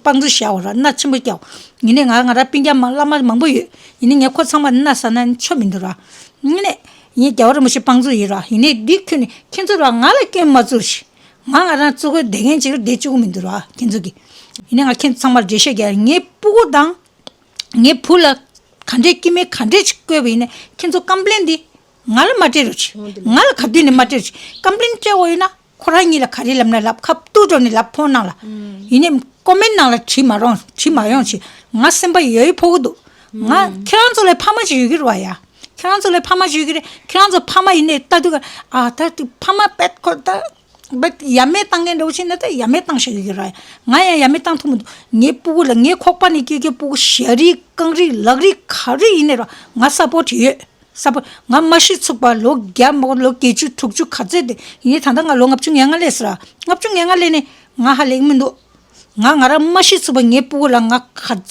བང་མཛོད་བཞག་འོ་ར་མནའ་ཆེན་པོ་བསྐྱལ། ཡིན་ནའི་ང་ང་རང་སྤུན་ཀྱག་མ་བླ་མ་མང་པོ་ཡོད། ཡིན་ནའི་ངས་ཁོ་ཚང་མ་མནའ་ཟ་ན་ཆོ་མི་འདུག་ར། ཡིན་ནའི་ངས་རྒྱལ་བ་རིན་པོ་ཆེ་བང་མཛོད་ཡིན་ར། ཡིན་ནའི་འདི་ཁྱོད་ནི་ཁྱེད་ཚོ་ར་ང་ལ་སྐྱོན་མ་བཙུགས་ཤིག་ང་ང་རང་གཙོ་བོ་བསྡད་མཁན་ཅིག་ལ་བསྡད་བཅུག་གི་མི་འདུག་ར་ཁྱེད་ཚོ་གི། ཡིན་ནའི་ང་ཁྱེད་ཚོ་ཚང་མར་འགྲེལ་བཤད་རྒྱག་ངའི་སྤུ་གུ་དང་། ངའི་བུ་ལ་ག་འདྲས་སྐྱེ་དམན་ག་འདྲས་ཅིག་བསྐོས་པ་ཡིན་ནའི་ཁྱེད་ཚོ་ཀམ་པི་ལེན་འདི་ང་ལ་མ་སྤྲད་རོགས་གྱིས། ང་ལ་ག་དུས་ནས་མ་སྤྲད་རོགས་གྱིས། ཀམ་པི་ལེན་སྤྲད་འོ་ཡོད་ན། ཁོ་རང་གཉིས་ལ་ག་རེ་ལབ་ན་ལབ། ཁ་བཏུག་འགྲོ་ནས་ལབ་ཕོན་ནང་ལ། ཡིན་ནའི་ཀོ་མེན་ནང་ལ་བྲིས་མ་རོང་བྲིས་མ་ཡོང་ཞེས་ང་སེམས་པ་ཡོད་ཡོད་ཕོག་གི་འདུག་ང་ཁྱེད་རང་ཚོ་ལས་ཕ་མ་ཞིག་ཡོད་ཀྱི་རེད་བ་ཡ། ཁྱེད་རང་ཚོ་ལས་ཕ་མ་ཞིག་ཡོད་ཀྱི་རེད། ཁྱེད་རང་ཚོ་ཕ་མ་ཡིན་ནའི་ལྟ་དུས་ཀ་ཨ་ད་དུ་ཕ་མ་པད་ཁོ་ད་པད་ཡ་མེད་བཏང་མཁན་འདྲ་བོ་ཕྱིན་ན་ད་ཡ་མེད་བཏང་ཤག་ཡོད་ཀྱི་རེད། ང་ཡང་ཡ་མེད་བཏང་ཐུབ་མི་འདུག་ངའི་སྤུ་གུ་ལ་ངའི་ཁོག་པ་ནས་སྐྱེས་སྐྱེས་སྤུ་གུ་ཞ་རིགས་རྐང་རིགས་ལག་རིགས་ག་རེ་ཡིན་ནའི་ར་ང་སཔོར་ཊི་ཡོད། ས་པོ་ང་མ་ཤི་ཚུགས་པ་ལོ་བརྒྱ་མ་ལོ་བརྒྱད་ཅུ་དྲུག་ཅུ་ག་ཚོད་དེ་ཡིན་ད་ལྟ་ང་ལོ་ལྔ་བཅུ་ང་ལྔ་སླེབས་སོང་ར། ལྔ་བཅུ་ང་ལྔ་སླེབས་ནས་ང་ཧ་ལས་མི་འདུག་ང་ང་རང་མ་ཤི་ཚུགས་པ་ངའི་སྤུ་གུ་ལ་ང་ག་ཚོད་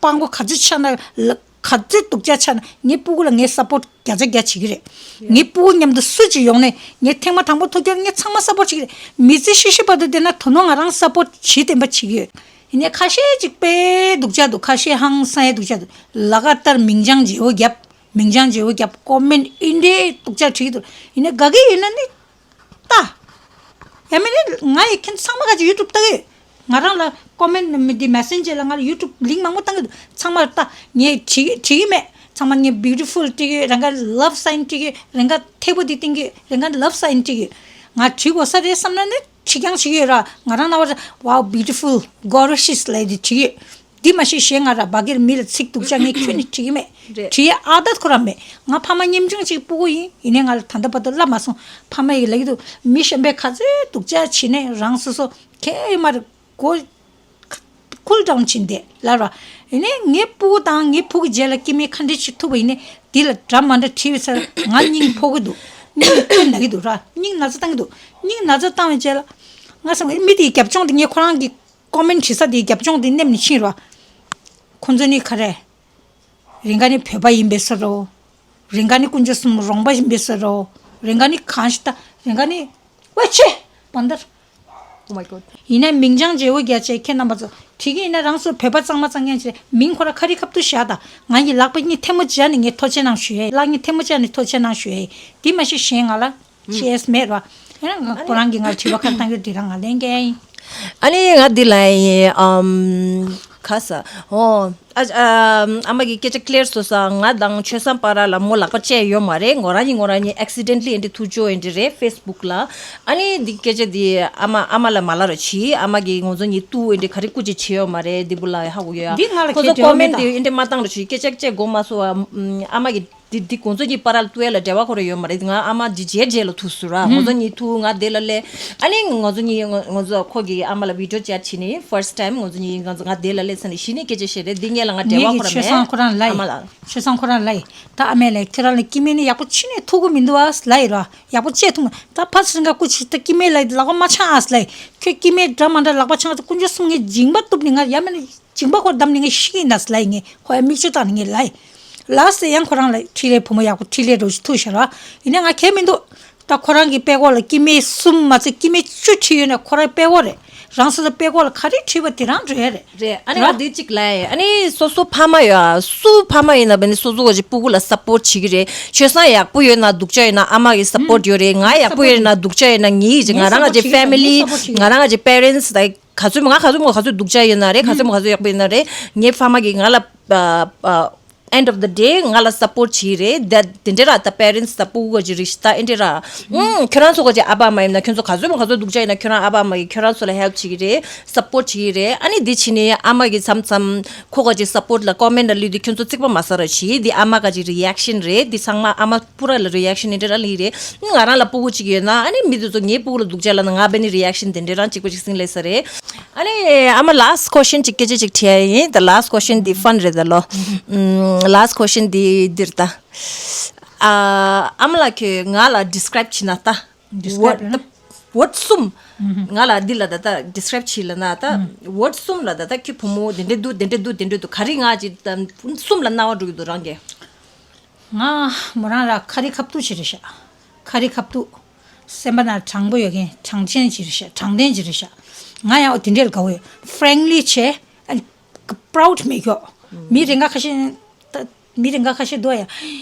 སྤྲང་པོ་ག་ཚོད་ཆགས་ན་ལ་ག་ཚོད་སྡུག་ཅག་ཆགས་ན་ངའི་སྤུ་གུ་ལ་ངས་ས་པོར་བརྒྱ་ཆ་བརྒྱ་བྱེད་ཀྱི་རེད། ངའི་སྤུ་གུ་མཉམ་དུ་སུ་གཅིག་ཡོང་ནས་ངས་ཐེངས་མ་དང་པོ་ཐུག་རྒྱུར་ངས་ཚང་མ་ས་པོར་བྱེད་ཀྱི་རེད། མི་ཚེ་ཤི་ཤི་བར་དུ་བསྡད་ན་དོ་སྣང་ང་རང་ས་པོར་བྱེད་བསྟན་པ་བྱེད་ཀྱི་ཡོད། ཡིན་ནའི་ཁ་ཤས་ཅིག་དཔེ་སྡུག་ཅག་འདུག་ཁ་ཤས་ཧང་སངས་སྡུག་ཅག་འདུག་ལ་ཀ་ཏར་མིང་བྱང་བརྗེ་བོ་བརྒྱབ། མིང་བྱང་བརྗེ་བོ་བརྒྱབ། ཀོ་མེན་ཨིན་འདྲའི་སྡུག་ཅག་བྲིས་འདུག་ཡིན་ནའི་དགའ་གི་ཡོད་ན་ནི། ལྟ། ཡང་མིན་ནི་ང་ཡི་ཁྱེད་ཚང་མ་ག་ཅིག་ཡུ་ཊུབ་ལྟ་གི་ཡོད། ང་རང་ལ་ཀོ་མེན་མི་འདི་མེ་སེན་ཇར་ལ་ང་ལ་ཡུ་ཊུབ་ལིང་མང་པོ་བཏང་གི་འདུག་ཚང་མ་ལྟ། ངས་བྲིས་བྲིས་གི་མེད། ཚང་མ་ངས་བིའུ་ཊི་ཕུལ་བྲིས་གི་རང་ག་ལབ་སའིན་བྲིས་གི་རང་ག་ཐེ་བོ་འདི་བཏིང་གི་རང་ག་ལབ་སའིན་བྲིས་གི་ང་བྲིས་དགོས་ས་རེད་བསམ་ན་ནི་བྲིས་རྐྱང་བྱེད་ཀྱི་ཡོད་ར། ང་རང་ན་བར་wow, beautiful, gorgeous ལབ་དེ་བྲིས་གི་འདི་མ་ཤེས་གཞན་ང་ར་བ་གིར་མི་ལ་ཚིག་སྡུག་ཅག་ངས་ཁྱོན་ནས་བྲིས་གི་མེད། རེད། བྲིས་ཡ་ཨ་ད་ཁོ་ར་མེད། ང་ཕ་མ་ཉམ་ཆུང་ཅིག་སྤུ་གུ་ཡིན། ཡིན་ནའི་ང་ལ་ད་ལྟ་བར་དུ་བླ་མ་སོང་། ཕ་མ་ཡིས་ལབ་ཀྱི་འདུག་མི་གཞན་པས་ག་ཚོད་སྡུག་ཅག་བྱེད་ནའི་རང་སོ་སོ་ཁེ་ཡོད་མ་རེད། གོ་ཁུལ་ཌའུན་བྱིན་ཏེ་ལབ་ར། ཡིན་ནའི་ངའི་སྤུ་གུ་དང་ངའི་བུ་གི་རྗེས་ལ་སྐྱེ་དམན་ག་འདྲ་ཅིག་ཐུབ་པ་ཡིན་ནའི་འདི་ལ་འདྲ་མ་འདྲ་བྲིས་པའི་ཚེ་ང་སྙིང་ཕོག་གི་འདུག་སྙིང་སྐྱོན་ན་གི་འདུག་ར། སྙིང་ན་ཚ་བཏང་གི་འདུག་སྙིང་ན་ཚ་བཏང་བའི་རྗེས་ལ་ང་བསམ་གི་མི་དེའི་རྒྱབ་ལྗོངས་དེ་ངས་ཁོ་རང་གི་ཀོ་མེན་བྲིས་ས་དེའི་རྒྱབ་ལྗོངས་དེ་ནེམ་ནས་ཕྱིན་ར། ཁོ་ཚོ་ནི་ག་རེ། རེ་འགའ་ནི་བོད་པ་ཡིན་པའི་བཟོ་འདྲ། རེ་འགའ་ནི་དཀོན་མཆོག་གསུམ་རོང་པ་ཡིན་པའི་བཟོ་འདྲ། རེ་འགའ་ནི་གང་ཞིག་ལྟ། རེ་འགའ་ནི། ཝེ་ཆེ། བན་དར། Oh my god. ཡིན་ན་མིང་བྱང་བརྗེ་བོ་རྒྱག་བྱས་ཁྱེད་རྣམ་པ་ཚོ་བྲིས་ཀྱི་ཡིན་ན་རང་ཚོ་བོད་པ་གཙང་མ་གཙང་རྐྱང་བྱས་མིང་ཁོ་ར་ཁ་རི་ཁ་ཐུག་བཞག་དང་། ང་ཡི་ལག་པ་གཉིས་ཐལ་མོ་སྦྱར་ནས་ངས་ཐུགས་རྗེ་གནང་ཞུ་ཡས། ལག་གཉིས་ཐལ་མོ་སྦྱར་ནས་ཐུགས་རྗེ་གནང་ཞུ་ཡས། འདི་མ་གཞི་གཞན་ང་ལ་ཤེས་མེད་ར། ཁོ་རང་གིས་ང་ལ་དྲི་བ་ཁ་བཏང་རྒྱུ་འདི་རང་ང་ལན་རྒྱག་ཡིན། ཨ་ནི་ང་འདི་ལ་ཡིན་ཨམ། ག་ས། ཨོ། ཨ་ཨ་ཨ་མ་གི་སྐད་ཆ་ཀླེར་སོ་ས། ང་དང་ཆོས་བཟང་པ་ར་ལ་མོ་ལག་པ་བཅད་ཡོད་མ་རེད། ངོ་རང་ཉིད་ངོ་རང་ཉིད་ཨེག་སི་ཌེན་ཊི་ལི་ཨེ་འདྲ་ཐུག་ཅོ་ཨེ་འདྲ་རེད། ཧྥེ་སི་བུག་ལ། ཨ་ནི་འདི་སྐད་ཆ་འདི་ཨ་མ་ཨ་མ་ལ་མ་ལབ་རོགས་གྱིས། ཨ་མ་གིས་ང་ཚོ་གཉིས་ཏུ་ཨེ་འདྲ་ག་རེ་སྐུ་མཁྱེན་བྱས་ཡོད་མ་རེད། འདི་བུ་ལ་ཧ་གོ་ཡོད་ཨ། འདི་ང་ལ་ཁོ་ཁྱེད་ཚོ་འབྲེལ་བ་ཀོ་མེན་མེད་ད། འདི་ཨེ་འདྲ་མ་བཏང་རོགས་གྱིས། སྐད་ཆ་བཅད་དགོས་མ་སོང་ཨ། ཨ་མ་གིས། འདི་འདི་ཁོང་ཚོ་གཉིས་བར་ལ་ཏུའེ་ལ་འབྲེལ་བ་ཁོ་ར་ཡོད་མ་རེད། ང་ཨ་མ་འདི་རྗེས་རྗེས་ལ་ཐུག་སུ་ར། ཁོང་ཚོ་གཉིས་ཐུག་ང་དེ་ལ་སླེབས། ཨ་ནི་ང་ཚོ་གཉིས་ང་ང་ཚོ་ཁོ་གི་ཨ་མ་ལ་བི་ཌི་ཡོ་ཅེཊ་བྱས་ནི་ཕར་སི་ཊའིམ་ང་ཚོ་གཉིས་ང་ཚོ་ང་དེ་ལ་སླེབས་ས་ནས་གཞི་ནས་སྐད་ཆ་བཤད་རེད། འདི་ངས་ལ་ང་འབྲེལ་བ་ཁོ་ར་མེད། ཆོས་བཟང་ཁོ་རང་ལ་ཨ་མ་ལ། ཆོས་བཟང་ཁོ་རང་ལ་ད་ཨ་མས་ལ་ཁྱོད་རང་ལ་སྐྱེ་དམན་ནི་ཡག་པོ་ཕྱི་ནས་ཐུག་གི་མི་འདུག་ཨ་ལ་ཡི་ར། ཡག་པོ་བཅད་ཐུབ་མ་ད་ཕར་ཚུར་འགའ་སྐུ་མཁྱེན་ད་སྐྱེ་དམན་ལ་ལག་པ་མ་འཆང་ཨ་ལ་ཡི། ཁྱོད་སྐྱེ་དམན་འདྲ་མ་འདྲ་ལག་པ་འཆང་ད་དཀོན་མཆོག་གསུམ་ངས་སྦྱིན་པ་བཏུབ་ནི་ང་ཡ་མེད་ནི། སྦྱིན་པ་ཁོ་བདམས་ནས་ངས་ཤི་ཡིན་ནས་ལ་ཡི་ངས་ཁོ་ཡ་མིག་ཆུ་བཏང་ནས་ངས་ལ་ཡི། ལ་སེ་ཡང་ཁོ་རང་ལ་འཕྲིན་ལས་བུ་མོ་ཡག་པོ་འཕྲིན་ལས་འགྲོ་ཞིག་ཐུག་ཤག་ར། ཡིན་ན་ང་གལ་མི་འདུག་ད་ཁོ་རང་གི་དཔྲལ་ཀོག་ལ་སྐྱེ་དམན་གསུམ་མ་ཚད་སྐྱེ་དམན་བཅུ་བྲིས་ཡོད་ན་ཁོ་རང་དཔྲལ་ཀོག་རེད། རང་སོ་སོ་དཔྲལ་ཀོག་ལ་ག་རེ་བྲིས་པ་དེ་རང་འགྲོ་ཡ་རེད། རེད། ཨ་ནི་ར། ང་འདི་གཅིག་ལ་ཡི་ཨ་ནི་སོ་སོ་ཕ་མ་ཡོད་ཨ། སུ་ཕ་མ་ཡིན་ན་བས་ནི་སོ་སོ་ག་ཅིག་སྤུ་གུ་ལ་སབ་པོར་ཊི་བྱེད་ཀྱི་རེད། ཆོས་བཟང་ཡག་པོ་ཡོད་ན་སྡུག་ཅག་ཡོད་ན་ཨ་མ་གི་སབ་པོར་ཊི་ཡོད་རེད། ང་ཡག་པོ་ཡོད་ན་སྡུག་ཅག་ཡོད་ན་ངའི་ཅིག་ང་རང་ག་ཅིག་ཕེ་མི་ལི་ང་རང་ག་ཅིག་པེ་རེན་ཊི་ད། ག་ཚོད་ང་ག་ཚོད་མོ་ག་ཚོད་སྡུག་ཅག་ཡོད་ན་རེད། ག་ཚོད་མོ་ག་ཚོད་ཡག་པོ་ཡོད་ན་རེད། ངའི་ཕ་མ་གིས་ང་ལ་ཨ་ཨ་end of the day ང་ལ་སབ་པོར་ཊི་བྱེད་ཀྱི་རེད། ད་དེ་འདྲ་ར་ད་པེ་རེན་ཊི་ད་སྤུ་གུ་ག་ཅིག་རིགས་ད་ཨེ་འདྲ་ར། ཨུམ་ཁྱོད་རང་ཚོ་ག་ཅིག་ཨ་ཕ་ཨ་མ་ཡིན་ན་ཁྱོད་ཚོ་ག་ཚོད་མོ་ག་ཚོད་སྡུག་ཅག་ཡིན་ན་ཁྱོད་རང་ཨ་ཕ་ཨ་མ་གིས་ཁྱོད་རང་ཚོ་ལ་ཧེལ་པ་བྱེད་ཀྱི་རེད། སབ་པོར་ཊི་བྱེད་ཀྱི་རེད། ཨ་ནི་འདི་ཕྱི་ནས་ཨ་མ་གིས་མཚམས་མཚམས་ཁོ་ག་ཅིག་སབ་པོར་ཊི་ལ་ཀོ་མེན་ཊི་ལ་ལུས་ཏེ་ཁྱོད་ཚོ་རྩིག་པ་མ་ཟ་ར་བྱེད། འདི་ཨ་མ་ག་ཅིག་རི་ཨེག་ཤན་རེད། འདི་ཚང་མ་ཨ་མ། པུ་ར་ལ་རི་ཨེག་ཤན་འདི་འདྲ་རང་ལ་ཡིན་རེད། ང་རང་ལ་སྤུ་གུ་གཅིག་ཡོད་ན་ཨ་ནི་མི་དེ་ཚོ་ངའི་སྤུ་གུ་ལ་སྡུག་ཅག་ལབ་ན་ང་བས་ནི་རི་ཨེག་ཤན་དེ་འདྲ་རང་གཅིག་པ་གཅིག་སེང་ལས་ས་རེད། ཨ་ནི་ཨ་མ་ལཱ་སི་ཊི་ཁོ་ཤན་གཅིག་སྐད་ཆ་གཅིག་དྲི་ཡ་ཡིན། ད་ལཱ་སི་ཊི་ཁོ་ཤན་འདི་ཕན་རེད་ད་ལོ། ལཱ་སི་ཊི་ཁོ་ཤན་འདི་འདིར་ད། ཨ་ཨ་མ་ལགས་ཁྱོད་ང་ལ་ཌི་སི་ཀ་རེབ་བྱེད་ན་ད། ཌི་སི་ཀ་རེབ་ཝར་ཌི་ད། ཝར་ཌི་གསུམ། ང་ལ་འདི་ལ་ད་ད་ཌི་སི་ཀ་རེབ་བྱེད་ལབ་ན་ད། ཝར་ཌི་གསུམ་ལ་ད་ད་ཁྱོད་བུ་མོ་དེ་འདྲ་འདུག་དེ་འདྲ་འདུག་དེ་འདྲ་འདུག་ག་རེ་ང་ཅིག་ད་གསུམ་ལ་རྣ་བ་འགྲོ་གི་འདུག་རང་གིས། ང་མོ་རང་ལ་ཁ་རི་ཁ་ཐུག་བྱེད་རེད་ཤག་ཁ་རི་ཁ་ཐུག་སེམས་པ་ན་དྲང་པོ་ཡོད་མཁན་དྲང་ཆེན་བྱེད་རེད་ཤག་དྲང་བདེན་བྱེད་རེད་ཤག་ང་ཡང་འོ་དེ་འདྲས་ལ་དགའ་བོ་ཡོད། ཕ་རེང་ལི་བྱས། ཨ་ནི་པ་རའུ་ཌི་མེད་ཀྱོག་མི་རེ་འགའ་ཁ་ཤས་ད་མི་རེ་འགའ་ཁ་ཤས་འདུག་ཡ།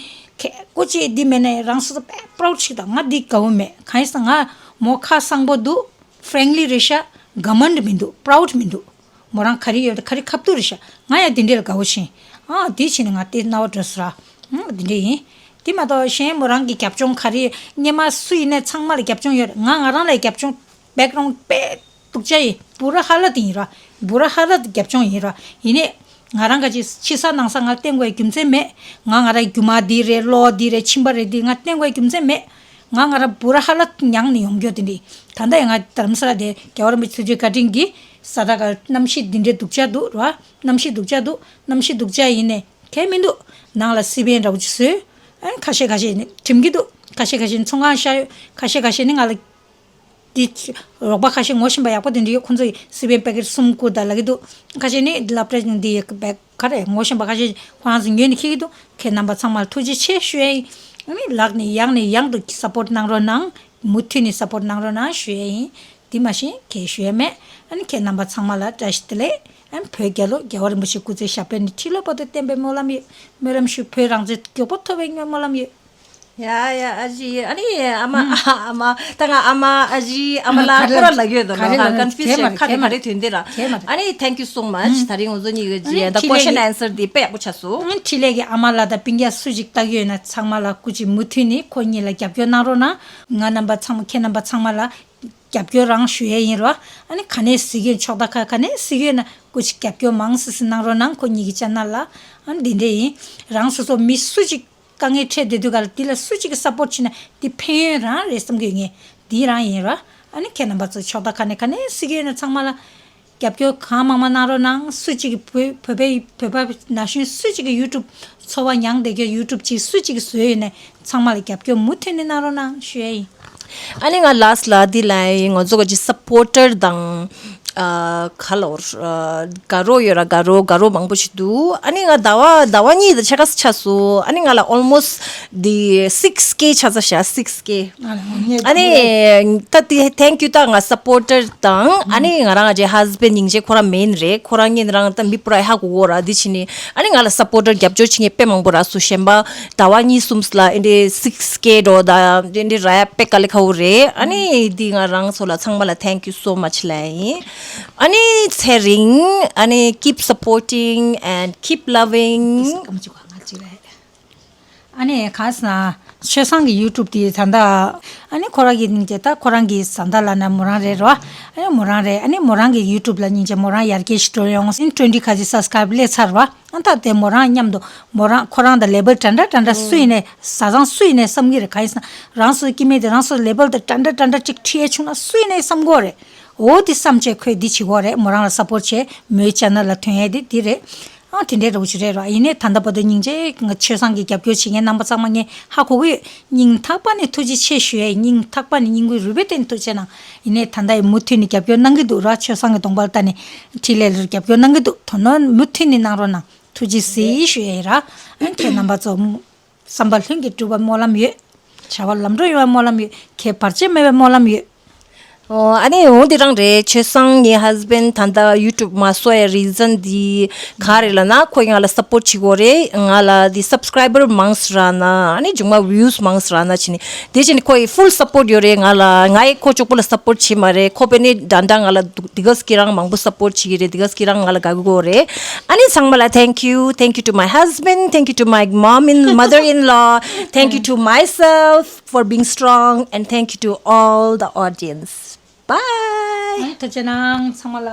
ཁེ་ཀོ་ཅི་འདི་མེད་ན་རང་སོ་སོ་པ་རའུ་ཌི་ཞིག་དང་ང་འདི་དགའ་བོ་མེད། གང་ཡིན་ཟེར་ན་ང་མོ་ཁ་གསང་པོ་འདུག་ཕ་རེང་ལི་རེད་ཤག་གྷ་མན་ཌི་མི་འདུག་པ་རའུ་ཌི་མི་འདུག་མོ་རང་ག་རེ་ཡོད་ད་ག་རེ་ཁ་ཐུག་རེད་ཤག་ང་ཡང་དེ་འདྲས་ལ་དགའ་བོ་ཕྱིན། ཨ་དེ་ཕྱིན་ནས་ང་དེ་རྣ་བ་འགྲོ་སོང་ར། ཨ་དེ་འདྲས་ཡིན། དེ་མ་གཏོགས་གཞན་མོ་རང་གི་རྒྱབ་ལྗོངས་ག་རེ་སྔས་མ་སུ་ཡིན་ནའི་ཚང་མ་ལ་རྒྱབ་ལྗོངས་ཡོད་རེད། ང་ང་རང་ལ་རྒྱབ་ལྗོངས་བེག་རའུན་ཌི་དཔེ་སྡུག་ཅག་ཡིན། བུ་ར་ཧ་ལ་དེ་ཡིན་ར། བུ་ར་ཧ་ལ་དེ་རྒྱབ་ལྗོངས་ཡིན་ར། ཡིན་ནའི་ང་རང་ག་ཅིག་ཕྱི་ས་ནང་ས་ང་ལ་བརྟེན་དགོས་རྒྱུ་མཚན་མེད། ང་ང་རང་རྒྱུ་མ་འདི་རེད། གློག་འདི་རེད། ཁྱིམ་པ་རེད། འདི་ང་བརྟེན་དགོས་རྒྱུ་མཚན་མེད། ང་ང་རང་བུ་ར་ཧ་ལ་མྱངས་ནས་ཡོང་རྒྱུ་དེ་འདྲ། ད་ལྟ་ཡང་ང་རྡ་རམ་ས་ལ་དེ་རྒྱལ་བ་རིན་པོ་ཆེ་ཐུགས་རྗེ་བཀའ་དྲིན་གྱིས་ས་ད་ག་གནམ་གཤིས་འདི་འདྲའི་སྡུག་ཅག་འདུག་ར། གནམ་གཤིས་སྡུག་ཅག་འདུག་གནམ་གཤིས་སྡུག་ཅག་ཡིན་ནའི་གལ་མི་འདུག་ནང་ལ་སི་པན་འདྲ་བོ་ཅིག་བཟོས། ཨ་ཁ་ཤས་ཁ་ཤས་ནི་གྲིམ་གྱི་འདུག་ཁ་ཤས་ཁ་ཤས་ནི་ཚོང་ཁང་བཞག་ཡོད། ཁ་ཤས་ཁ་ཤས་ནི་ང་ལ་འདི་རོགས་པ་ཁ་ཤས་ངོ་ཤེས་པ་ཡག་པོ་དེ་འདྲ་ཡོད། ཁོང་ཚོ་ཡི་སི་པན་པེ་ཀེཊ་གསུམ་བསྐུར་དང་ལབ་ཀྱི་འདུག་ཁ་ཤས་ནི་ལབ་རེས་འདི་ཡི་པེ་ག་རེ་ངོ་ཤེས་པ་ཁ་ཤས་ཁོ་རང་ཚོ་ཉོས་ནས་འཁྱེར་གྱི་འདུག་ཁྱེད་རྣམ་པ་ཚང་མ་ལ་ཐུགས་རྗེ་ཆེ་ཞུ་ཡ་ཡིན། ཨ་ནི་ལག་ནས་ཡང་ནས་ཡང་དུ་སབ་པོར་ཊི་གནང་རོགས་གནང་། མུ་མཐུད་ནས་སབ་པོར་ཊི་གནང་རོགས་གནང་ཞུ་ཡ་ཡིན། དེ་མ་ཤེས་ཁྱེད་ཞུ་ཡ་མེད། ཨ་ནི་ཁྱེད་རྣམ་པ་ཚང་མ་ལ་བཀྲ་ཤིས་བདེ་ལེགས། ཨ་ནི་བོད་རྒྱལ་ལོ་རྒྱལ་བ་རིན་པོ་ཆེ་སྐུ་ཚེ་ཞབས་པད་ནི་ཁྲི་ལོ་བར་དུ་བརྟན་པའི་སྨོན་ལམ་ཡོད། སྨོན་ལམ་ཞུ། བོད་རང་བཙན་མགྱོགས་པོ་ཐོབ་པའི་སྨོན་ལམ་ཡོད། ཡ་ཡ། ཨ་ཅེ། ཨ་ནི་ཨ་མ། ཨ་མ། ད་ང་ཨ་མ། ཨ་ཅེ། ཨ་མ་ལ་ག་རེ་ལབ་ཡོད་དོ། ག་རེ་ལབ་ཀོན་ཕིའུ་ཤན། ག་རེ་ག་རེ་དོན་དེ་ར། ཨ་ནི་thank you so much། ད་རིང་ང་ཚོ་གཉིས་ཀྱི་ད་question answer དེ་དཔེ་ཡག་པོ་ཆགས་སོང་། འཕྲིན་ལས་ཀྱི་ཨ་མ་ལགས་དང་སྤུན་ཀྱག་སུ་ཞིག་ལྟ་གི་ཡོད་ན་ཚང་མ་ལ་སྐུ་མཁྱེན། མུ་མཐུད་ནས་ཁོ་གཉིས་ལ་རྒྱབ་སྐྱོར་གནང་རོགས་གནང་། ང་རྣམ་པ་ཚང་མ། ཁྱེད་རྣམ་པ་ཚང་མ་ལ་རྒྱབ་སྐྱོར་རང་ཞུ་ཡས་ཡིན་རོ། ཨ་ནི་ག་ནས་གཟིགས་ཡོད། ཕྱོགས་མཐའ་ཁག་ག་ནས་གཟིགས་ཡོད་ན་སྐུ་མཁྱེན་རྒྱབ་སྐྱོར་མང་སུ་སུ་གནང་རོགས་གནང་། ཁོ་གཉིས་ཀྱི་channel ལ། ཨ་ནི་འདི་འདྲ་ཡིན། རང་སོ་སོ་མི་སུ་ཞིག་དཀའ་ངལ་འཕྲད་བསྡད་དུས་ག་ལ་འདི་ལ་སུ་གཅིག་གིས་support བྱས་ན་འདི་ཕན་ཡོན་རང་རེད་བསམ་གྱི་ཡོད། ངས་འདི་རང་ཡིན་ར། ཨ་ནི་ཁྱེད་རྣམ་པ་ཚོ་ཕྱོགས་མཐའ་ཁག་ནས་ག་ནས་གཟིགས་ཡོད་ན་ཚང་མ་ལ་རྒྱབ་སྐྱོར་གང་མང་མང་གནང་རོགས་གནང་། སུ་གཅིག་གིས་བོད་བོད་པའི་བོད་པ་ན་གཞོན་སུ་གཅིག་གིས་YouTube འཚོ་བ་མྱངས་བསྡད་རྒྱུ་YouTube གཅིག་སུ་གཅིག་གིས་བཟོས་ཡོད་ན་ཚང་མ་ལ་རྒྱབ་སྐྱོར་མུ་མཐུད་ནས་གནང་རོགས་གནང་ཞུ་ཡ་ཡིན། ཨ་ནི་ང་last ལ་འདི་ལ་ང་ཚོ་ག་ཅིག་supporter དང་། ཨ། ག་ལོར། ཨ། དགའ་རོགས་ཡོད་ར། དགའ་རོགས་དགའ་རོགས་མང་པོ་ཞིག་འདུག་ཨ་ནི་ང་ཟླ་བ་ཟླ་བ་གཉིས་དང་ཕྱེད་ཀ་ཙམ་ཆགས་སོང་། ཨ་ནི་ང་ལ་almost the six K ཆགས་ས་ཤག six K། ཨ་ནི་ད་དེ་thank you ད་ང་supporter དང་། ཨ་ནི་ང་རང་ང་ཅེ་husband སྙིང་རྗེ། ཁོ་རང་main རེད། ཁོ་རང་ཉིད་རང་ད་མི་པུ་ར་ཧ་གོ་གོ་ར་འདི་བྱས་ནི། ཨ་ནི་ང་ལ་supporter རྒྱབ་སྐྱོར་བྱེད་མཁན་དཔེ་མང་པོ་རག་སོང་། གཞན་པ་ཟླ་བ་གཉིས་གསུམ་ལ་ཨེ་འདྲའི་six K འགྲོ་ད་ཨེ་འདྲའི་རག་ཡ་དཔེ་དཀའ་ལས་ཁག་པོ་རེད། ཨ་ནི་འདི་ང་རང་ཚོ་ལ་ཚང་མ་ལ་thank you so much ལབ་ཡིན། ཨ་ནི་ཚེ་རིང་། ཨ་ནི་keep supporting and keep loving། ཨ་ནི་གང་ཟེར་ན་ཆོས་བཟང་གི་YouTube དེ་ད་ལྟ། ཨ་ནི་ཁོ་རང་གི་སྙིང་རྗེ། ད་ཁོ་རང་གི་བཟའ་ཟླ་ལབ་ན་མོ་རང་རེད་རོ། ཨ་ནི་མོ་རང་རེད། ཨ་ནི་མོ་རང་གི་YouTube ལ་སྙིང་རྗེ། མོ་རང་ཡར་རྒྱས་ཤིག་འགྲོ་ཡོང་། ཨིན་twenty ཁ་ཅིག་subscribe སླེབས་ཚར་བ། ཨ་ད་དེ་མོ་རང་མཉམ་དུ་མོ་རང་ཁོ་རང་དང་level འདྲ་འདྲ་འདྲ་འདྲ་སུ་ཡིན་ནའི་བཟའ་ཚང་སུ་ཡིན་ནའི་བསམ་གྱི་རེད། གང་ཡིན་ཟེར་ན་རང་སོའི་སྐྱེ་དམན་དེ་རང་སོའི་level དང་འདྲ་འདྲ་འདྲ་འདྲ་ཅིག་ཁྲིད་ཡས་བྱུང་ན་སུ་ཡིན་ནའི་བསམ་གྱི་རེད། འོ་དེ་བསམ་བྱས་ཁོས་འདི་བྱེད་ཀྱི་རེད། མོ་རང་ལ་support བྱས་མོའི་channel ལ་ཐོན་ཡས་དེ་འདི་རེད། ཨ་དེ་འདྲའི་རོགས་ཅིག་རེད་རོ། ཡིན་ནའི་ད་ལྟ་བར་དུ་སྙིང་རྗེ། ང་ཆོས་བཟང་གི་རྒྱབ་སྐྱོར་བྱེད་མཁན་རྣམ་པ་ཚང་མ་ངས་ཧ་གོ་གི་ཡོད། སྙིང་ཐག་པ་ནས་ཐུགས་རྗེ་ཆེ་ཞུ་ཡས། སྙིང་ཐག་པ་ནས་སྙིང་ཁུང་རུས་པའི་གཏིང་ནས་ཐུགས་རྗེ་གནང་། ཡིན་ནའི་ད་ལྟ་ཡི་མུ་མཐུད་ནས་རྒྱབ་སྐྱོར་གནང་གི་འདུག་ར། ཆོས་བཟང་གི་གདོང་པ་ལ་ལྟ་ནས་འཕྲིན་ལས་ལ་རྒྱབ་སྐྱོར་གནང་གི་འདུག་དོ་སྣང་མུ་མཐུད་ནས་གནང་རོགས་གནང་། ཐུགས་རྗེ་གཟིགས་ཞུ་ཡས་ཡིན་ར། ཨ་ཁྱེད་རྣམ་པ་ཚོ་བསམ་པ་ལྷུན་གྱིས་འགྲུབ་པའི་སྨོན་ལམ་ཡོད། བྱ་བ་ལམ་འགྲོ་ཡོང་བའི་སྨོན་ལམ་ཡོད། ཁྱད་བར་ཆད་མེད་པའི་སྨོན་ལམ་ཡོད། ཨོ། ཨ་ནི་འོ་འདི་རང་རེད། ཆོས་བཟང་ངའི་husband ད་ལྟ་YouTube མ་གསོ་ཡ་reason འདི་ག་རེ་ལབ་ན་ཁོ་ཡིས་ང་ལ་support བྱེད་ཀྱི་ཡོད་རེད། ང་ལ་འདི་subscriber མང་སུ་རག་ན། ཨ་ནི་མཇུག་མ་views མང་སུ་རག་ན་བྱས་ནི། དེ་བྱས་ནི་ཁོ་ཡི་full support ཡོད་རེད་ང་ལ། ང་ཡི་ཁོ་གཅིག་པོ་ལ་support བྱེད་མ་རེད། ཁོ་དཔེ་ནི་འདྲ་འདྲ་ང་ལ་འདུག་འདི་ག་སྐྱིད་རང་མང་པོ་support བྱེད་ཀྱི་རེད། འདི་ག་སྐྱིད་རང་ང་ལ་དགའ་གི་ཡོད་རེད། ཨ་ནི་ཚང་མ་ལ་thank you. Thank you to my husband. Thank you to my mom and mother in law. Thank you to myself for being strong, and thank you to all the audience. Bye. ཐུགས་རྗེ་གནང་ཚང་མ་ལ།